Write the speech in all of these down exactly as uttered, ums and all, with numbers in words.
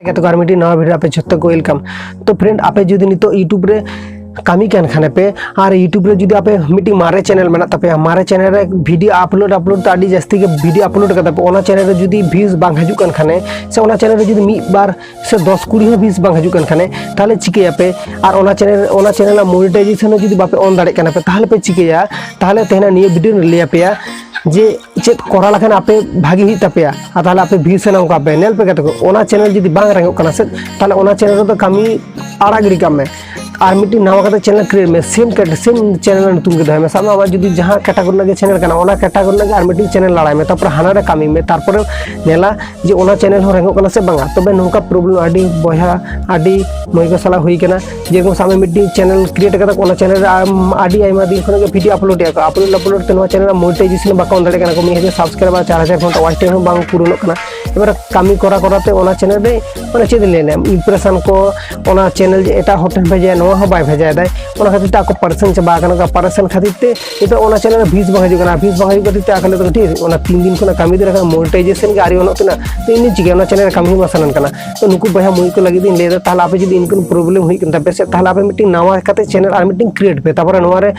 ᱜᱟᱛᱮ ᱠᱚ, ᱟᱨ ᱢᱤᱫᱴᱤᱡ ᱱᱟᱣᱟ video ᱨᱮ ᱟᱯᱮ ᱡᱷᱚᱛᱚ ᱠᱚ welcome᱾ ᱛᱚ friend, ᱟᱯᱮ ᱡᱩᱫᱤ ᱱᱤᱛᱚᱜ YouTube ᱨᱮ ᱠᱟᱹᱢᱤ ᱠᱟᱱ ᱠᱷᱟᱱ ᱯᱮ ᱟᱨ YouTube ᱨᱮ ᱡᱩᱫᱤ ᱟᱯᱮ ᱢᱤᱫᱴᱤᱡ ᱢᱟᱨᱮ channel ᱢᱮᱱᱟᱜ ᱛᱟᱯᱮᱭᱟ, ᱢᱟᱨᱮ channel ᱨᱮ video upload upload ᱛᱮ ᱟᱹᱰᱤ ᱡᱟᱹᱥᱛᱤ ᱜᱮ video upload ᱠᱟᱫᱟ ᱯᱮ, ᱚᱱᱟ channel ᱨᱮ ᱡᱩᱫᱤ views ᱵᱟᱝ ᱦᱤᱡᱩᱜ ᱠᱟᱱ ᱠᱷᱟᱱ ᱥᱮ ᱚᱱᱟ channel ᱨᱮ ᱡᱩᱫᱤ ᱢᱤᱫ ᱵᱟᱨ ᱥᱮ ᱫᱚᱥ ᱠᱩᱲᱤ ᱦᱚᱸ views ᱵᱟᱝ ᱦᱤᱡᱩᱜ ᱠᱟᱱ ᱠᱷᱟᱱ, ᱛᱟᱦᱚᱞᱮ ᱪᱤᱠᱟᱹᱭᱟᱯᱮ? ᱟᱨ ᱚᱱᱟ channel, ᱚᱱᱟ channel ᱨᱮᱱᱟᱜ monetization ᱦᱚᱸ ᱡᱩᱫᱤ ᱵᱟᱯᱮ on ᱫᱟᱲᱮᱭᱟᱜ ᱠᱟᱱᱟ ᱯᱮ, ᱛᱟᱦᱚᱞᱮ ᱯᱮ ᱪᱤᱠᱟᱹᱭᱟ? ᱛᱟᱦᱚᱞᱮ ᱛᱮᱦᱮᱧ ᱱᱤᱭᱟᱹ video ᱨᱮ ᱞᱟᱹᱭ ᱟᱯᱮᱭᱟ ᱡᱮ ᱪᱮᱫ ᱠᱚᱨᱟᱣ ᱞᱮᱠᱷᱟᱱ ᱟᱯᱮ ᱵᱷᱟᱜᱤ ᱦᱩᱭᱩᱜ ᱛᱟᱯᱮᱭᱟ᱾ ᱟᱨ ᱛᱟᱦᱚᱞᱮ ᱟᱯᱮ views ᱮ ᱱᱚᱝᱠᱟ ᱯᱮ ᱧᱮᱞ ᱯᱮ ᱜᱟᱛᱮ ᱠᱚ, ᱚᱱᱟ channel ᱡᱩᱫᱤ ᱵᱟᱝ ᱨᱮᱝᱚᱜ ᱠᱟᱱᱟ ᱥᱮ, ᱛᱟᱦᱚᱞᱮ ᱚᱱᱟ channel ᱨᱮᱫᱚ ᱠᱟᱹᱢᱤ ᱟᱲᱟᱜ ᱜᱤᱰᱤ ᱠᱟᱜ ᱢᱮ᱾ ᱟᱨ ᱢᱤᱫᱴᱤᱡ ᱱᱟᱣᱟ ᱠᱟᱛᱮ channel create ᱢᱮ, same cat-, same channel ᱨᱮᱱᱟᱜ ᱧᱩᱛᱩᱢ ᱜᱮ ᱫᱚᱦᱚᱭ ᱢᱮ᱾ ᱥᱟᱵ ᱢᱮ ᱟᱢᱟᱜ ᱡᱩᱫᱤ ᱡᱟᱦᱟᱸ category ᱨᱮᱱᱟᱜ ᱜᱮ channel ᱠᱟᱱᱟ, ᱚᱱᱟ category ᱨᱮᱱᱟᱜ ᱜᱮ ᱟᱨ ᱢᱤᱫᱴᱤᱡ channel ᱞᱟᱲᱟᱭ ᱢᱮ, ᱛᱟᱨᱯᱚᱨᱮ ᱦᱟᱱᱟ ᱨᱮ ᱠᱟᱹᱢᱤ ᱢᱮ, ᱛᱟᱨᱯᱚᱨᱮ ᱧᱮᱞᱟ ᱡᱮ ᱚᱱᱟ channel ᱦᱚᱸ ᱨᱮᱝᱚᱜ ᱠᱟᱱᱟ ᱥᱮ ᱵᱟᱝᱟ᱾ ᱛᱚᱵᱮ ᱱᱚᱝᱠᱟ problem ᱟᱹᱰᱤ ᱵᱚᱭᱦᱟ, ᱟᱹᱰᱤ ᱢᱟᱹᱭ ᱠᱚ ᱥᱟᱞᱟᱜ ᱦᱩᱭ ᱠᱟᱱᱟ᱾ ᱡᱮᱨᱚᱠᱚᱢ ᱥᱟᱵ ᱢᱮ ᱢᱤᱫᱴᱤᱡ channel create ᱠᱟᱫᱟ ᱠᱚ, ᱚᱱᱟ channel ᱨᱮ ᱟᱢ ᱟᱹᱰᱤ ᱟᱭᱢᱟ ᱫᱤᱱ ᱠᱷᱚᱱᱟᱜ ᱜᱮ video upload ᱮᱫᱟ ᱠᱚ, upload upload ᱛᱮ ᱱᱚᱣᱟ channel ᱨᱮᱱᱟᱜ monetization ᱵᱟᱠᱚ on ᱫᱟᱲᱮᱭᱟᱜ ᱠᱟᱱᱟ ᱠᱚ, ᱢᱤᱫ ᱦᱟᱡᱟᱨ subscriber, ᱪᱟᱨ ᱦᱟᱡᱟᱨ ᱜᱷᱚᱱᱴᱟ watch time ᱦᱚᱸ ᱵᱟᱝ ᱯᱩᱨᱚᱱᱚᱜ ᱠᱟᱱᱟ᱾ ᱮᱵᱟᱨ ᱠᱟᱹᱢᱤ ᱠᱚᱨᱟ ᱠᱚᱨᱟ ᱛᱮ ᱚᱱᱟ channel ᱨᱮ ᱢᱟᱱᱮ ᱪᱮᱫ ᱤᱧ ᱞᱟᱹᱭᱟ, impression ᱠᱚ ᱚᱱᱟ channel ᱡᱮ ᱮᱴᱟᱜ ᱦᱚᱲ ᱴᱷᱮᱱ ᱵᱷᱮᱡᱟᱭᱟ, ᱱᱚᱣᱟ ᱦᱚᱸ ᱵᱟᱭ ᱵᱷᱮᱡᱟᱭᱮᱫᱟᱭ᱾ ᱚᱱᱟ ᱠᱷᱟᱹᱛᱤᱨ ᱛᱮ ᱟᱠᱚ ᱯᱟᱨᱮᱥᱟᱱ ᱪᱟᱵᱟ ᱟᱠᱟᱱᱟ ᱠᱚ᱾ ᱯᱟᱨᱮᱥᱟᱱ ᱠᱷᱟᱹᱛᱤᱨ ᱛᱮ ᱱᱤᱛᱚᱜ ᱚᱱᱟ channel ᱨᱮ views ᱵᱟᱝ ᱦᱤᱡᱩᱜ ᱠᱟᱱᱟ᱾ Views ᱵᱟᱝ ᱦᱤᱡᱩᱜ ᱠᱷᱟᱹᱛᱤᱨ ᱛᱮ ᱟᱠᱚ ᱞᱟᱹᱭ ᱫᱟᱠᱚ, "ᱴᱷᱤᱠ ᱟᱪᱷᱮ, ᱚᱱᱟ ᱛᱤᱱ ᱫᱤᱱ ᱠᱷᱚᱱᱟᱜ ᱠᱟᱹᱢᱤ ᱫᱚ ᱮᱠᱷᱚᱱ monetization ᱜᱮ ᱟᱹᱣᱨᱤ ᱚᱱᱚᱜ ᱛᱟᱹᱱᱟ, ᱛᱚ ᱤᱧ ᱫᱚ ᱪᱤᱠᱟᱹᱭᱟ, ᱚᱱᱟ channel ᱨᱮ ᱠᱟᱹᱢᱤ ᱦᱚᱸ ᱵᱟᱝ ᱥᱟᱱᱟᱧ ᱠᱟᱱᱟ᱾" ᱛᱚ ᱱᱩᱠᱩ ᱵᱚᱭᱦᱟ ᱢᱟᱹᱭ ᱠᱚ ᱞᱟᱹᱜᱤᱫ ᱤᱧ ᱞᱟᱹᱭ ᱮᱫᱟ, ᱛᱟᱦᱚᱞᱮ ᱟᱯᱮ ᱡᱩᱫᱤ ᱤᱱᱠᱟᱹᱱ problem ᱦᱩᱭᱩᱜ ᱠᱟᱱ ᱛᱟᱯᱮᱭᱟ ᱥᱮ, ᱛᱟᱦᱚᱞᱮ ᱟᱯᱮ ᱢᱤᱫᱴᱤᱡ ᱱᱟᱣᱟ ᱠᱟᱛᱮ channel ᱟᱨ ᱢᱤᱫᱴᱤᱡ create ᱯᱮ, ᱛᱟᱨᱯᱚᱨᱮ ᱱᱚᱣᱟ ᱨᱮ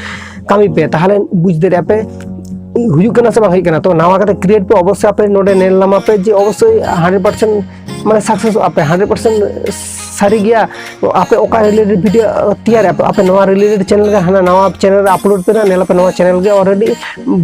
ᱠᱟᱹᱢᱤ ᱯᱮ, ᱛᱟᱦᱚᱞᱮ ᱵᱩᱡᱽ ᱫᱟᱲᱮᱭᱟᱜᱼᱟ ᱯᱮ ᱦᱩᱭᱩᱜ ᱠᱟᱱᱟ ᱥᱮ ᱵᱟᱝ ᱦᱩᱭᱩᱜ ᱠᱟᱱᱟ᱾ ᱛᱚ ᱱᱟᱣᱟ ᱠᱟᱛᱮ create ᱯᱮ, ᱚᱵᱚᱥᱥᱳᱭ ᱟᱯᱮ ᱱᱚᱰᱮ ᱧᱮᱞ ᱧᱟᱢᱟ ᱯᱮ ᱡᱮ ᱚᱵᱚᱥᱥᱳᱭ hundred percent ᱢᱟᱱᱮ success ᱚᱜᱼᱟ ᱯᱮ, hundred percent ᱥᱟᱹᱨᱤ ᱜᱮᱭᱟ᱾ ᱟᱯᱮ ᱚᱠᱟ related video ᱛᱮᱭᱟᱨ ᱟᱯᱮ, ᱟᱯᱮ ᱱᱚᱣᱟ related channel ᱜᱮ ᱦᱟᱱᱟ ᱱᱟᱣᱟ channel ᱨᱮ upload ᱯᱮ ᱱᱟ, ᱧᱮᱞ ᱟᱯᱮ ᱱᱚᱣᱟ channel ᱜᱮ already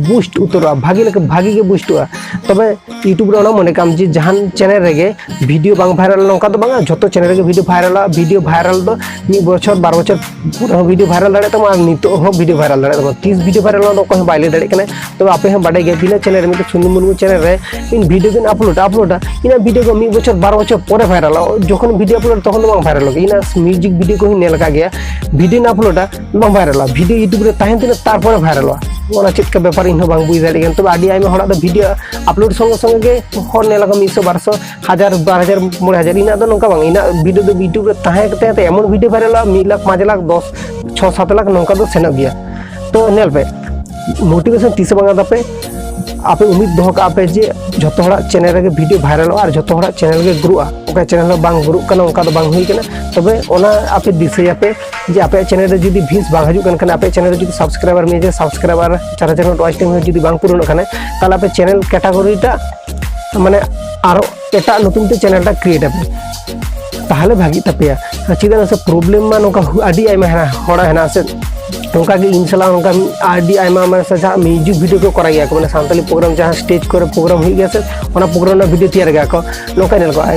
boost ᱩᱛᱟᱹᱨᱚᱜᱼᱟ, ᱵᱷᱟᱜᱤ ᱞᱮᱠᱟ ᱵᱷᱟᱜᱤ ᱜᱮ ᱵᱩᱥᱴᱚᱜᱼᱟ᱾ ᱛᱚᱵᱮ YouTube ᱨᱮ ᱚᱱᱟ ᱢᱚᱱᱮ ᱠᱟᱢ ᱡᱮ ᱡᱟᱦᱟᱱ channel ᱨᱮᱜᱮ video ᱵᱟᱝ ᱵᱷᱟᱭᱨᱟᱞ ᱱᱚᱝᱠᱟ ᱫᱚ ᱵᱟᱝᱟ, ᱡᱷᱚᱛᱚ channel ᱨᱮᱜᱮ video ᱵᱷᱟᱭᱨᱟᱞᱟ᱾ Video ᱵᱷᱟᱭᱨᱟᱞ ᱫᱚ ᱢᱤᱫ ᱵᱚᱪᱷᱚᱨ ᱵᱟᱨ ᱵᱚᱪᱷᱚᱨ ᱯᱚᱨᱮ ᱦᱚᱸ video ᱵᱷᱟᱭᱨᱟᱞ ᱫᱟᱲᱮᱭᱟᱜ ᱛᱟᱢᱟ ᱟᱨ ᱱᱤᱛᱚᱜ ᱦᱚᱸ video ᱵᱷᱟᱭᱨᱟᱞ ᱫᱟᱲᱮᱭᱟᱜ ᱛᱟᱢᱟ᱾ ᱛᱤᱥ video ᱵᱷᱟᱭᱨᱟᱞ ᱚᱱᱟ ᱫᱚ ᱚᱠᱚᱭ ᱦᱚᱸ ᱵᱟᱭ ᱞᱟᱹᱭ ᱫᱟᱲᱮᱭᱟᱜ ᱠᱟᱱᱟ᱾ ᱛᱚᱵᱮ ᱟᱯᱮ ᱦᱚᱸ ᱵᱟᱰᱟᱭ ᱜᱮᱭᱟ, ᱵᱤᱱᱟᱹ channel ᱨᱮ ᱢᱤᱫᱴᱮᱱ ᱥᱩᱱᱩ ᱢᱩᱨᱢᱩ channel ᱨᱮ ᱤᱧ video ᱜᱤᱧ upload upload ᱟ, ᱤᱧᱟᱹᱜ video ᱜᱮ ᱢᱤᱫ ᱵᱚᱪᱷᱚᱨ ᱵᱟᱨ ᱵᱚᱪᱷᱚᱨ ᱯᱚᱨᱮ ᱵᱷᱟᱭᱨᱟᱞᱟ᱾ ᱡᱚᱠᱷᱚᱱ video upload ᱛᱚᱠᱷᱚᱱ ᱫᱚ ᱵᱟᱝ ᱵᱷᱟᱭᱨᱟᱞᱚᱜ ᱜᱮᱭᱟ᱾ ᱤᱧᱟᱹᱜ music video ᱠᱚᱦᱚᱸᱧ ᱧᱮᱞ ᱟᱠᱟᱫ ᱜᱮᱭᱟ, video ᱧ upload ᱟ, ᱵᱟᱝ ᱵᱷᱟᱭᱨᱟᱞᱚᱜᱼᱟ᱾ Video YouTube ᱨᱮ ᱛᱟᱦᱮᱱ ᱛᱤᱱᱟᱹᱜ ᱛᱟᱨᱯᱚᱨᱮ ᱵᱷᱟᱭᱨᱟᱞᱚᱜᱼᱟ᱾ ᱚᱱᱟ ᱪᱮᱫ ᱞᱮᱠᱟ ᱵᱮᱯᱟᱨ ᱤᱧ ᱦᱚᱸ ᱵᱟᱝ ᱵᱩᱡᱽ ᱫᱟᱲᱮᱭᱟᱜ ᱠᱟᱱᱟ᱾ ᱛᱚᱵᱮ ᱟᱹᱰᱤ ᱟᱭᱢᱟ ᱦᱚᱲᱟᱜ ᱫᱚ video upload ᱥᱚᱸᱜᱮ ᱥᱚᱸᱜᱮ ᱜᱮ ᱦᱚᱲ ᱧᱮᱞ ᱟᱠᱚ ᱢᱤᱫᱥᱚ, ᱵᱟᱨᱥᱚ, ᱦᱟᱡᱟᱨ, ᱵᱟᱨ ᱦᱟᱡᱟᱨ, ᱢᱚᱬᱮ ᱦᱟᱡᱟᱨ᱾ ᱤᱧᱟᱹᱜ ᱫᱚ ᱱᱚᱝᱠᱟ ᱵᱟᱝ, ᱤᱧᱟᱹᱜ video ᱫᱚ YouTube ᱨᱮ ᱛᱟᱦᱮᱸ ᱠᱟᱛᱮ ᱛᱮ ᱮᱢᱚᱱ video ᱵᱷᱟᱭᱨᱟᱞᱚᱜᱼᱟ, ᱢᱤᱫ ᱞᱟᱠᱷ, ᱯᱟᱸᱪ ᱞᱟᱠᱷ, ᱫᱚᱥ, ᱪᱷᱚ ᱥᱟᱛ ᱞᱟᱠᱷ ᱱᱚᱝᱠᱟ ᱫᱚ ᱥᱮᱱᱚᱜ ᱜᱮᱭᱟ᱾ ᱛᱚ ᱧᱮᱞ ᱯᱮ, motivation ᱛᱤᱥ ᱦᱚᱸ ᱵᱟᱝ ᱟᱫ ᱛᱟᱯᱮ᱾ ᱟᱯᱮ ᱩᱢᱤᱫ ᱫᱚᱦᱚ ᱠᱟᱜᱼᱟ ᱯᱮ ᱡᱮ ᱡᱷᱚᱛᱚ ᱦᱚᱲᱟᱜ ᱪᱮᱱᱮᱞ ᱨᱮᱜᱮ ᱵᱷᱤᱰᱤᱭᱳ ᱵᱷᱟᱭᱨᱟᱞᱚᱜᱼᱟ ᱟᱨ ᱡᱷᱚᱛᱚ ᱦᱚᱲᱟᱜ ᱪᱮᱱᱮᱞ ᱜᱮ ᱜᱨᱳᱜᱼᱟ᱾ ᱚᱠᱚᱭᱟᱜ ᱪᱮᱱᱮᱞ ᱦᱚᱸ ᱵᱟᱝ ᱜᱨᱳᱜ ᱠᱟᱱᱟ, ᱚᱱᱠᱟ ᱫᱚ ᱵᱟᱝ ᱦᱩᱭ ᱠᱟᱱᱟ᱾ ᱛᱚᱵᱮ ᱚᱱᱟ ᱟᱯᱮ ᱫᱤᱥᱟᱹᱭᱟᱯᱮ ᱡᱮ ᱟᱯᱮᱭᱟᱜ ᱪᱮᱱᱮᱞ ᱨᱮ ᱡᱩᱫᱤ ᱵᱷᱤᱭᱩᱥ ᱵᱟᱝ ᱦᱤᱡᱩᱜ ᱠᱟᱱ ᱠᱷᱟᱱ, ᱟᱯᱮᱭᱟᱜ ᱪᱮᱱᱮᱞ ᱨᱮ ᱡᱩᱫᱤ ᱥᱟᱵᱥᱠᱨᱟᱭᱵᱟᱨ ᱢᱮᱡᱮ ᱥᱟᱵᱥᱠᱨᱟᱭᱵᱟᱨ ᱪᱟᱨ ᱦᱟᱡᱟᱨ ᱠᱷᱚᱱ ᱣᱟᱪ ᱴᱟᱭᱤᱢ ᱦᱚᱸ ᱡᱩᱫᱤ ᱵᱟᱝ ᱯᱩᱨᱚᱱᱚᱜ ᱠᱟᱱᱟ, ᱛᱟᱦᱚᱞᱮ ᱟᱯᱮ ᱪᱮᱱᱮᱞ ᱠᱮᱴᱟᱜᱚᱨᱤ ᱴᱟᱜ ᱢᱟᱱᱮ ᱟᱨᱚ ᱮᱴᱟᱜ ᱧᱩᱛᱩᱢ ᱛᱮ ᱪᱮᱱᱮᱞ ᱴᱟᱜ ᱠᱨᱤᱭᱮᱴ ᱟᱯᱮ, ᱛᱟᱦᱚᱞᱮ ᱵᱷᱟᱜᱤᱜ ᱛᱟᱯᱮᱭᱟ᱾ ᱪᱮᱫᱟᱜ ᱥᱮ ᱯᱨᱚᱵᱞᱮᱢ ᱢᱟ ᱱᱚᱝᱠᱟ ᱦᱩ-, ᱟᱹᱰᱤ ᱟᱭᱢᱟ ᱦᱮᱱᱟᱜ, ᱦᱚᱲᱟᱜ ᱦᱮᱱᱟᱜ ᱥᱮ᱾ ᱚᱱᱠᱟ ᱜᱮ ᱤᱧ ᱥᱟᱞᱟᱜ ᱚᱱᱠᱟ ᱟᱹᱰᱤ ᱟᱭᱢᱟ ᱢᱟᱱᱮ ᱥᱮ ᱡᱟᱦᱟᱸ ᱢᱤᱭᱩᱡᱤᱠ ᱵᱷᱤᱰᱤᱭᱳ ᱠᱚ ᱠᱚᱨᱟᱣ ᱜᱮᱭᱟ ᱠᱚ, ᱢᱟᱱᱮ ᱥᱟᱱᱛᱟᱞᱤ ᱯᱨᱳᱜᱨᱟᱢ ᱡᱟᱦᱟᱸ ᱥᱴᱮᱡᱽ ᱠᱚᱨᱮ ᱯᱨᱳᱜᱨᱟᱢ ᱦᱩᱭᱩᱜ ᱜᱮᱭᱟ ᱥᱮ, ᱚᱱᱟ ᱯᱨᱳᱜᱨᱟᱢ ᱨᱮᱱᱟᱜ ᱵᱷᱤᱰᱤᱭᱳ ᱛᱮᱭᱟᱨ ᱜᱮᱭᱟ ᱠᱚ᱾ ᱱᱚᱝᱠᱟ ᱧᱮᱞ ᱠᱚᱜᱼᱟ,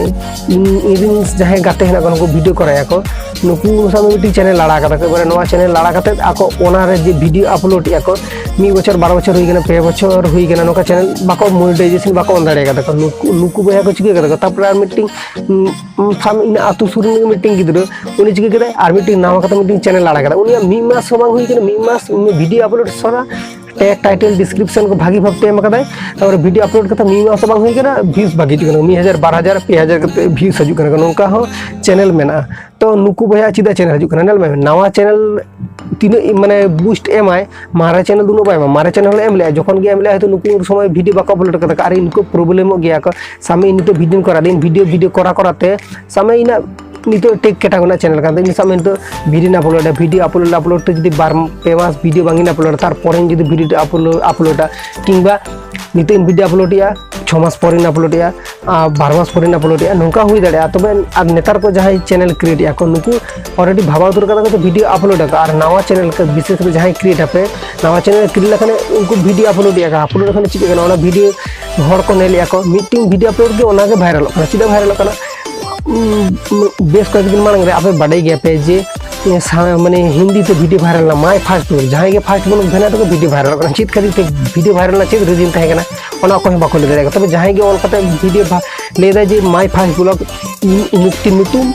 ᱤᱧ, ᱤᱧ ᱨᱮᱱ ᱡᱟᱦᱟᱸᱭ ᱜᱟᱛᱮ ᱦᱮᱱᱟᱜ ᱠᱚᱣᱟ, ᱱᱩᱠᱩ ᱵᱷᱤᱰᱤᱭᱳ ᱠᱚᱨᱟᱣ ᱜᱮᱭᱟ ᱠᱚ, ᱱᱩᱠᱩ ᱥᱟᱶ ᱢᱤᱫᱴᱤᱡ ᱪᱮᱱᱮᱞ ᱞᱟᱲᱟ ᱠᱟᱫᱟ ᱠᱚ᱾ ᱮᱵᱟᱨᱮ ᱱᱚᱣᱟ ᱪᱮᱱᱮᱞ ᱞᱟᱲᱟ ᱠᱟᱛᱮᱫ ᱟᱠᱚ ᱚᱱᱟ ᱨᱮ ᱡᱮ ᱵᱷᱤᱰᱤᱭᱳ ᱟᱯᱞᱳᱰ ᱮᱫᱼᱟ ᱠᱚ, ᱢᱤᱫ ᱵᱚᱪᱷᱚᱨ, ᱵᱟᱨ ᱵᱚᱪᱷᱚᱨ ᱦᱩᱭ ᱠᱟᱱᱟ, ᱯᱮ ᱵᱚᱪᱷᱚᱨ ᱦᱩᱭ ᱠᱟᱱᱟ, ᱱᱚᱝᱠᱟ ᱪᱮᱱᱮᱞ ᱵᱟᱠᱚ ᱢᱚᱱᱤᱴᱟᱭᱡᱮᱥᱚᱱ ᱵᱟᱠᱚ ᱚᱱ ᱫᱟᱲᱮ ᱠᱟᱫᱟ ᱠᱚ᱾ ᱱᱩᱠᱩ, ᱱᱩᱠᱩ ᱵᱚᱭᱦᱟ ᱠᱚ ᱪᱤᱠᱟᱹ ᱠᱟᱫᱟ ᱠᱚ? ᱛᱟᱨᱯᱚᱨᱮ ᱟᱨ ᱢᱤᱫᱴᱤᱱ, ᱩᱸ, ᱩᱸ, ᱥᱟᱵ ᱢᱮ ᱤᱧᱟᱹᱜ ᱟᱹᱛᱩ ᱥᱩᱨ ᱨᱤᱱᱤᱡ ᱢᱤᱫᱴᱤᱱ ᱜᱤᱫᱽᱨᱟᱹ, ᱩᱱᱤ ᱪᱤᱠᱟᱹ ᱠᱮᱫᱟᱭ? ᱟᱨ ᱢᱤᱫᱴᱤᱱ ᱱᱟᱣᱟ ᱠᱟᱛᱮ ᱢᱤᱫᱴᱤᱱ ᱪᱮᱱᱮᱞ ᱟᱲᱟᱜ ᱠᱟᱫᱟ᱾ ᱩᱱᱤᱭᱟᱜ ᱢᱤᱫ ᱢᱟᱥ ᱦᱚᱸ ᱵᱟᱝ ᱦᱩᱭ ᱠᱟᱱᱟ, ᱢᱤᱫ ᱢᱟᱥ ᱩᱱᱤ ᱵᱷᱤᱰᱤᱭᱳ ᱟᱯᱞᱳᱰ ᱥᱟᱨᱟ ᱴᱮᱜᱽ, ᱴᱟᱭᱴᱮᱞ, ᱰᱤᱥᱠᱨᱤᱯᱥᱚᱱ ᱠᱚ ᱵᱷᱟᱹᱜᱤ ᱵᱷᱟᱵᱽ ᱛᱮ ᱮᱢ ᱠᱟᱫᱟᱭ᱾ ᱛᱟᱨᱯᱚᱨᱮ ᱵᱷᱤᱰᱤᱭᱳ ᱟᱯᱞᱳᱰ ᱠᱟᱛᱮ ᱢᱤᱫ ᱢᱟᱥ ᱦᱚᱸ ᱵᱟᱝ ᱦᱩᱭ ᱠᱟᱱᱟ, ᱵᱷᱤᱭᱩᱥ ᱵᱷᱟᱹᱜᱤ ᱦᱤᱡᱩᱜ ᱠᱟᱱᱟ, ᱢᱤᱫ ᱦᱟᱡᱟᱨ, ᱵᱟᱨ ᱦᱟᱡᱟᱨ, ᱯᱮ ᱦᱟᱡᱟᱨ ᱠᱟᱛᱮ ᱵᱷᱤᱭᱩᱥ ᱦᱤᱡᱩᱜ ᱠᱟᱱᱟ᱾ ᱱᱚᱝᱠᱟ ᱦᱚᱸ ᱪᱮᱱᱮᱞ ᱢᱮᱱᱟᱜᱼᱟ᱾ ᱛᱚ ᱱᱩᱠᱩ ᱵᱚᱭᱦᱟ ᱪᱮᱫᱟᱜ ᱪᱮᱱᱮᱞ ᱦᱤᱡᱩᱜ ᱠᱟᱱᱟ? ᱧᱮᱞ ᱢᱮ, ᱱᱟᱣᱟ ᱪᱮᱱᱮᱞ ᱛᱤᱱᱟᱹᱜ ᱢᱟᱱᱮ ᱵᱩᱥᱴ ᱮᱢᱟᱭ, ᱢᱟᱨᱮ ᱪᱮᱱᱮᱞ ᱫᱚ ᱩᱱᱟᱹᱜ ᱵᱟᱭ ᱮᱢᱟ᱾ ᱢᱟᱨᱮ ᱪᱮᱱᱮᱞ ᱦᱚᱸᱞᱮ ᱮᱢ ᱞᱮᱜᱼᱟ, ᱡᱚᱠᱷᱚᱱ ᱜᱮ ᱮᱢ ᱞᱮᱜᱼᱟ, ᱦᱚᱭᱛᱳ ᱱᱩᱠᱩ ᱩᱱ ᱥᱚᱢᱚᱭ ᱵᱷᱤᱰᱤᱭᱳ ᱵᱟᱠᱚ ᱟᱯᱞᱳᱰ ᱠᱟᱫᱟ, ᱟᱨ ᱱᱩᱠᱩ ᱯᱨᱚᱵᱞᱮᱢᱚᱜ ᱜᱮᱭᱟ ᱠᱚ᱾ ᱥᱟᱵ ᱢᱮ ᱤᱧ ᱱᱤᱛᱚᱜ ᱵᱷᱤᱰᱤᱭᱳᱧ ᱠᱚᱨᱟᱣ ᱫᱟᱹᱧ, ᱵᱷᱤᱰᱤᱭᱳ, ᱵᱷᱤᱰᱤᱭᱳ ᱠᱚᱨᱟᱣ ᱠᱚᱨᱟᱣ ᱛᱮ, ᱥᱟᱵ ᱢᱮ ᱤᱧᱟᱹᱜ ᱱᱤᱛᱚᱜ ᱴᱮᱠ ᱠᱮᱴᱟᱜᱚᱨᱤ ᱨᱮᱱᱟᱜ ᱪᱮᱱᱮᱞ ᱠᱟᱱ ᱛᱤᱧᱟ, ᱥᱟᱵ ᱢᱮ ᱱᱤᱛᱚᱜ ᱵᱷᱤᱰᱤᱭᱳᱧ ᱟᱯᱞᱳᱰᱟ, ᱵᱷᱤᱰᱤᱭᱳ ᱟᱯᱞᱳᱰ, ᱟᱯᱞᱳᱰ ᱛᱮ ᱡᱩᱫᱤ ᱵᱟᱨ ᱯᱮ ᱢᱟᱥ ᱵᱷᱤᱰᱤᱭᱳ ᱵᱟᱝ ᱤᱧ ᱟᱯᱞᱳᱰᱟ, ᱛᱟᱨᱯᱚᱨᱮᱧ ᱡᱩᱫᱤ ᱵᱷᱤᱰᱤᱭᱳ ᱟᱯᱞᱳᱰ, ᱟᱯᱞᱳᱰᱟ, ᱠᱤᱝᱵᱟ ᱱᱤᱛᱚᱜ ᱤᱧ ᱵᱷᱤᱰᱤᱭᱳ ᱟᱯᱞᱳᱰ ᱮᱜᱼᱟ, ᱪᱷᱚ ᱢᱟᱥ ᱯᱚᱨᱮᱧ ᱟᱯᱞᱳᱰ ᱮᱜᱼᱟ, ᱟᱨ ᱵᱟᱨ ᱢᱟᱥ ᱯᱚᱨᱮᱧ ᱟᱯᱞᱳᱰ ᱮᱜᱼᱟ, ᱱᱚᱝᱠᱟ ᱦᱩᱭ ᱫᱟᱲᱮᱭᱟᱜᱼᱟ᱾ ᱛᱚᱵᱮ ᱟᱨ ᱱᱮᱛᱟᱨ ᱠᱚ ᱡᱟᱦᱟᱸᱭ ᱪᱮᱱᱮᱞ ᱠᱨᱤᱭᱮᱴ ᱮᱜᱼᱟ ᱠᱚ, ᱱᱩᱠᱩ ᱚᱞᱨᱮᱰᱤ ᱵᱷᱟᱵᱟᱣ ᱩᱛᱟᱹᱨ ᱠᱟᱫᱟ ᱠᱚ ᱡᱮ ᱵᱷᱤᱰᱤᱭᱳ ᱟᱯᱞᱳᱰ ᱟᱠᱚ, ᱟᱨ ᱱᱟᱣᱟ ᱪᱮᱱᱮᱞ ᱠᱚ, ᱵᱤᱥᱮᱥ ᱠᱚᱨᱮ ᱡᱟᱦᱟᱸᱭ ᱠᱨᱤᱭᱮᱴ ᱟᱯᱮ, ᱱᱟᱣᱟ ᱪᱮᱱᱮᱞ ᱠᱨᱤᱭᱮᱴ ᱞᱮᱠᱷᱟᱱ ᱩᱱᱠᱩ ᱵᱷᱤᱰᱤᱭᱳ ᱟᱯᱞᱳᱰ ᱮᱜᱼᱟ ᱠᱚ, ᱟᱯᱞᱳᱰ ᱞᱮᱠᱷᱟᱱ ᱪᱤᱠᱟᱹᱜ ᱠᱟᱱᱟ? ᱚᱱᱟ ᱵᱷᱤᱰᱤᱭᱳ ᱦᱚᱲ ᱠᱚ ᱧᱮᱞᱮᱜᱼᱟ ᱠᱚ, ᱢᱤᱫᱴᱤᱱ ᱵᱷᱤᱰᱤᱭᱳ ᱟᱯᱞᱳᱰ ᱜᱮ ᱚᱱᱟ ᱜᱮ ᱵᱷᱟᱭᱨᱟᱞᱚᱜ ᱠᱟᱱᱟ᱾ ᱪᱮᱫᱟᱜ ᱵᱷᱟᱭᱨᱟᱞᱚᱜ ᱠᱟᱱᱟ? ᱩᱸ, ᱵᱮᱥ ᱠᱚᱭᱮᱠ ᱫᱤᱱ ᱢᱟᱲᱟᱝ ᱨᱮ ᱟᱯᱮ ᱵᱟᱰᱟᱭ ᱜᱮᱭᱟ ᱯᱮ ᱡᱮ, ᱮ, ᱥᱟ-, ᱢᱟᱱᱮ ᱦᱤᱱᱫᱤ ᱛᱮ ᱵᱷᱤᱰᱤᱭᱳ ᱵᱷᱟᱭᱨᱟᱞ ᱞᱮᱱᱟ, ᱢᱟᱭ ᱯᱷᱟᱥᱴ ᱵᱩᱞ, ᱡᱟᱦᱟᱸᱭ ᱜᱮ ᱯᱷᱟᱥᱴ ᱵᱩᱞ ᱵᱮᱱᱟᱣ ᱛᱮᱠᱚ ᱵᱷᱤᱰᱤᱭᱳ ᱵᱷᱟᱭᱨᱟᱞᱚᱜ ᱠᱟᱱᱟ᱾ ᱪᱮᱫ ᱠᱷᱟᱹᱛᱤᱨ ᱛᱮ ᱵᱷᱤᱰᱤᱭᱳ ᱵᱷᱟᱭᱨᱟᱞ ᱨᱮᱱᱟᱜ ᱪᱮᱫ ᱨᱤᱡᱤᱱ ᱛᱟᱦᱮᱸ ᱠᱟᱱᱟ, ᱚᱱᱟ ᱚᱠᱚᱭ ᱦᱚᱸ ᱵᱟᱠᱚ ᱞᱟᱹᱭ ᱫᱟᱲᱮᱭᱟᱜ ᱠᱟᱱᱟ᱾ ᱛᱚᱵᱮ ᱡᱟᱦᱟᱸᱭ ᱜᱮ ᱚᱞ ᱠᱟᱛᱮ ᱵᱷᱤᱰᱤᱭᱳ ᱵᱷᱟ-, ᱞᱟᱹᱭ ᱫᱟᱭ ᱡᱮ ᱢᱟᱭ ᱯᱷᱟᱥᱴ ᱵᱞᱚᱜ, ᱤᱧ ᱢᱩᱠᱛᱤ ᱧᱩᱛᱩᱢ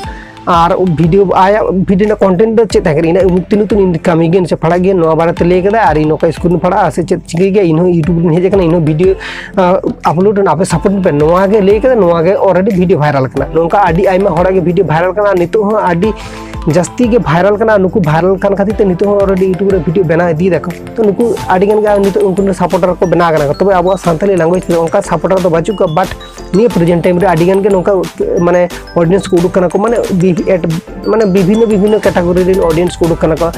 ᱟᱨ ᱵᱷᱤᱰᱤᱭᱳ, ᱟᱭᱟᱜ ᱵᱷᱤᱰᱤᱭᱳ ᱨᱮᱱᱟᱜ ᱠᱚᱱᱴᱮᱱᱴ ᱫᱚ ᱪᱮᱫ ᱛᱟᱦᱮᱸ ᱠᱟᱱᱟ? ᱤᱧᱟᱹᱜ ᱩᱢᱩᱠ ᱛᱤᱱᱩᱠ ᱛᱤᱱ ᱤᱧ ᱠᱟᱹᱢᱤ ᱜᱮᱭᱟ, ᱥᱮ ᱯᱟᱲᱦᱟᱜ ᱜᱮᱭᱟ, ᱱᱚᱣᱟ ᱵᱟᱨᱮᱛᱮ ᱞᱟᱹᱭ ᱠᱟᱫᱟ, ᱟᱨ ᱤᱧ ᱱᱚᱝᱠᱟ ᱥᱠᱩᱞ ᱨᱤᱧ ᱯᱟᱲᱦᱟᱜᱼᱟ ᱥᱮ ᱪᱮᱫ ᱪᱤᱠᱟᱹᱭ ᱜᱮᱭᱟ, ᱤᱧ ᱦᱚᱸ ᱭᱩᱴᱩᱵᱽ ᱨᱤᱧ ᱦᱮᱡ ᱟᱠᱟᱱᱟ, ᱤᱧ ᱦᱚᱸ ᱵᱷᱤᱰᱤᱭᱳ ᱟᱯᱞᱳᱰ ᱨᱮᱱᱟᱜ ᱟᱯᱮ ᱥᱟᱯᱳᱨᱴ ᱯᱮ, ᱱᱚᱣᱟ ᱜᱮ ᱞᱟᱹᱭ ᱠᱟᱫᱟ, ᱱᱚᱣᱟ ᱜᱮ ᱚᱞᱨᱮᱰᱤ ᱵᱷᱤᱰᱤᱭᱳ ᱵᱷᱟᱭᱨᱟᱞ ᱠᱟᱱᱟ᱾ ᱱᱚᱝᱠᱟ ᱟᱹᱰᱤ ᱟᱭᱢᱟ ᱦᱚᱲᱟᱜ ᱜᱮ ᱵᱷᱤᱰᱤᱭᱳ ᱵᱷᱟᱭᱨᱟᱞ ᱠᱟᱱᱟ, ᱟᱨ ᱱᱤᱛᱚᱜ ᱦᱚᱸ ᱟᱹᱰᱤ ᱡᱟᱹᱥᱛᱤ ᱜᱮ ᱵᱷᱟᱭᱨᱟᱞ ᱠᱟᱱᱟ᱾ ᱱᱩᱠᱩ ᱵᱷᱟᱭᱨᱟᱞ ᱠᱟᱱ ᱠᱷᱟᱹᱛᱤᱨ ᱛᱮ ᱱᱤᱛᱚᱜ ᱦᱚᱸ ᱚᱞᱨᱮᱰᱤ ᱭᱩᱴᱩᱵᱽ ᱨᱮ ᱵᱷᱤᱰᱤᱭᱳ ᱵᱮᱱᱟᱣ ᱤᱫᱤᱭ ᱫᱟᱠᱚ᱾ ᱛᱚ ᱱᱩᱠᱩ ᱟᱹᱰᱤ ᱜᱟᱱ ᱜᱮ ᱱᱤᱛᱚᱜ ᱩᱱᱠᱩ ᱨᱮᱱ ᱥᱟᱯᱳᱨᱴᱟᱨ ᱠᱚ ᱵᱮᱱᱟᱣ ᱠᱟᱱᱟ ᱠᱚ᱾ ᱛᱚᱵᱮ ᱟᱵᱚᱣᱟᱜ ᱥᱟᱱᱛᱟᱞᱤ ᱞᱮᱝᱜᱩᱭᱮᱡᱽ ᱛᱮᱫᱚ ᱚᱱᱠᱟ ᱥᱟᱯᱳᱨᱴᱟᱨ ᱫᱚ ᱵᱟᱹᱪᱩᱜ ᱠᱚᱣᱟ, ᱵᱟᱴ ᱱᱤᱭᱟᱹ ᱯᱨᱮᱡᱮᱱᱴ ᱴᱟᱭᱤᱢ ᱨᱮ ᱟᱹᱰᱤ ᱜᱟᱱ ᱜᱮ ᱱᱚᱝᱠᱟ ᱢᱟᱱᱮ ᱚᱰᱤᱭᱮᱱᱥ ᱠᱚ ᱩᱰᱩᱠ ᱠᱟᱱᱟ ᱠᱚ, ᱢᱟᱱᱮ ᱵᱤ-, at-, ᱢᱟᱱᱮ ᱵᱤᱵᱷᱤᱱᱱᱚ ᱵᱤᱵᱷᱤᱱᱱᱚ ᱠᱮᱴᱟᱜᱚᱨᱤ ᱨᱮᱱ ᱚᱰᱤᱭᱮᱱᱥ ᱠᱚ ᱩᱰᱩᱠ ᱠᱟᱱᱟ ᱠᱚ,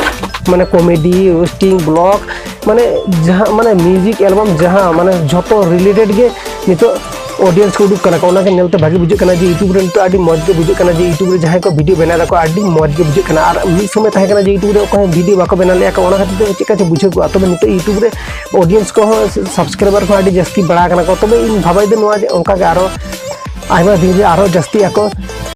ᱢᱟᱱᱮ ᱠᱚᱢᱮᱰᱤ, ᱨᱳᱥᱴᱤᱝ, ᱵᱞᱚᱜ, ᱢᱟᱱᱮ ᱡᱟᱦᱟᱸ ᱢᱟᱱᱮ ᱢᱤᱣᱡᱤᱠ ᱮᱞᱵᱟᱢ ᱡᱟᱦᱟᱸ ᱢᱟᱱᱮ ᱡᱷᱚᱛᱚ ᱨᱤᱞᱮᱴᱮᱰ ᱜᱮ ᱱᱤᱛᱚᱜ ᱚᱰᱤᱭᱮᱱᱥ ᱠᱚ ᱩᱰᱩᱠ ᱠᱟᱱᱟ ᱠᱚ᱾ ᱚᱱᱟ ᱜᱮ ᱧᱮᱞᱛᱮ ᱵᱷᱟᱜᱮ ᱵᱩᱡᱷᱟᱹᱜ ᱠᱟᱱᱟ ᱡᱮ ᱭᱩᱴᱩᱵᱽ ᱨᱮ ᱱᱤᱛᱚᱜ ᱟᱹᱰᱤ ᱢᱚᱡᱽ ᱜᱮ ᱵᱩᱡᱷᱟᱹᱜ ᱠᱟᱱᱟ ᱡᱮ ᱭᱩᱴᱩᱵᱽ ᱨᱮ ᱡᱟᱦᱟᱸᱭ ᱠᱚ ᱵᱷᱤᱰᱤᱭᱳ ᱵᱮᱱᱟᱣ ᱫᱟᱠᱚ ᱟᱹᱰᱤ ᱢᱚᱡᱽ ᱜᱮ ᱵᱩᱡᱷᱟᱹᱜ ᱠᱟᱱᱟ᱾ ᱟᱨ ᱢᱤᱫ ᱥᱚᱢᱚᱭ ᱛᱟᱦᱮᱸ ᱠᱟᱱᱟ ᱡᱮ ᱭᱩᱴᱩᱵᱽ ᱨᱮ ᱚᱠᱚᱭ ᱦᱚᱸ ᱵᱷᱤᱰᱤᱭᱳ ᱵᱟᱠᱚ ᱵᱮᱱᱟᱣ ᱞᱮᱫᱼᱟ ᱠᱚ, ᱚᱱᱟ ᱠᱷᱟᱹᱛᱤᱨ ᱛᱮ ᱪᱮᱫ ᱠᱟ ᱪᱚ ᱵᱩᱡᱷᱟᱹᱣ ᱠᱚᱜᱼᱟ᱾ ᱛᱚᱵᱮ ᱱᱤᱛᱚᱜ ᱭᱩᱴᱩᱵᱽ ᱨᱮ ᱚᱰᱤᱭᱮᱱᱥ ᱠᱚᱦᱚᱸ, ᱥᱟᱵᱥᱠᱨᱟᱭᱵᱟᱨ ᱠᱚᱦᱚᱸ ᱟᱹᱰᱤ ᱡᱟᱹᱥᱛᱤ ᱵᱟᱲᱟ ᱠᱟᱱᱟ ᱠᱚ᱾ ᱛᱚᱵᱮ ᱤᱧ ᱵᱷᱟᱵᱟᱭ ᱫᱟᱹᱧ ᱱᱚᱣᱟ ᱡᱮ ᱚᱱᱠᱟ ᱜᱮ ᱟᱨᱚ ᱟᱭᱢᱟ ᱫᱤᱱ ᱨᱮ ᱟᱨᱚ ᱡᱟᱹᱥᱛᱤ ᱟᱠᱚ,